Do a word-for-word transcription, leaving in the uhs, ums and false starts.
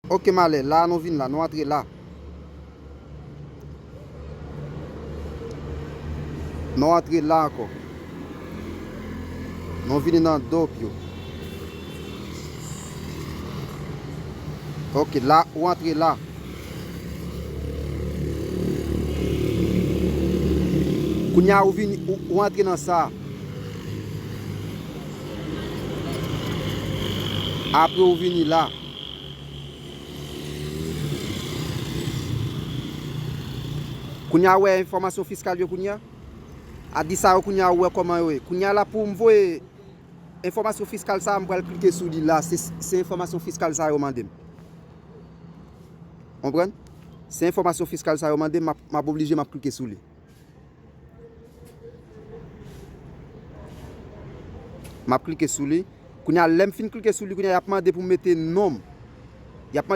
Ok, malè, la nou vin la, nou antre la. Nou antre la ankò. Nou vini nan dop yo. Ok, la, ou antre la. Kounye a ou vini, ou, ou antre nan sa. Apre ou vini la. Kounye a ou wè enfòmasyon fiskal yo kounye a? A di sa yo kounye a ou wè kòman yo ye. Kounye a la pou m voye enfòmasyon fiskal sa a, m pral klike sou li la. Se, se enfòmasyon fiskal sa yo mande m. Konprann? Se enfòmasyon fiskal sa yo mande m, m ap, m ap oblije m ap klike sou li. M ap klike sou li. Kounye a, lè m fin klike sou li, kounye a, y ap mande pou m mete non m.